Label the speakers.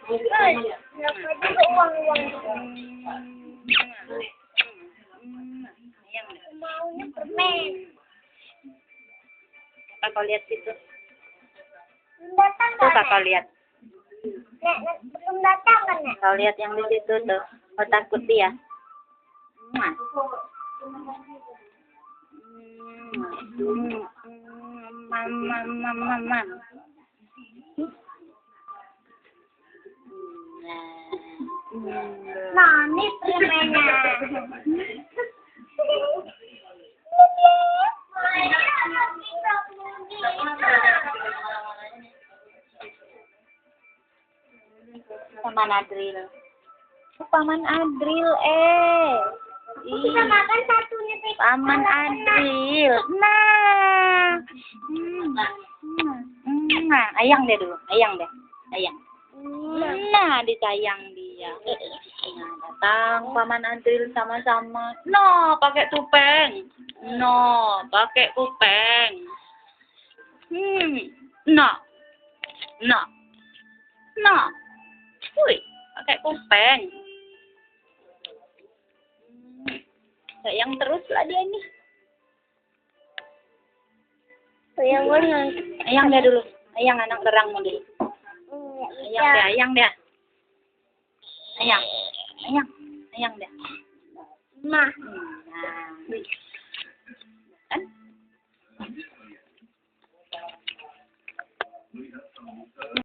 Speaker 1: Kenapa juga uang-uang? Maunya permen.
Speaker 2: Kakak lihat situ.
Speaker 1: Datang
Speaker 2: Tuh
Speaker 1: kan?
Speaker 2: kakak lihat.
Speaker 1: Nek, belum datang kan, Nek?
Speaker 2: Kau lihat yang di situ tuh. Kau takut dia. Mam.
Speaker 1: Nah, ini permennya.
Speaker 2: Paman Adril.
Speaker 1: Kita makan satunya sih.
Speaker 2: Paman Adril. Nah. Nah, ayang deh dulu. Ayang. Nah, disayang dia. Nah, datang Paman Adril sama-sama. No, pakai tupeng. No, pakai kupeng. No. Wih, pakai kupeng. Sayang terus lah dia ini.
Speaker 1: Sayang banget.
Speaker 2: Ayang dia dulu. Ayang anak terangmu dulu. Ayang dia. Ayang dia.
Speaker 1: Nah.
Speaker 2: Nah.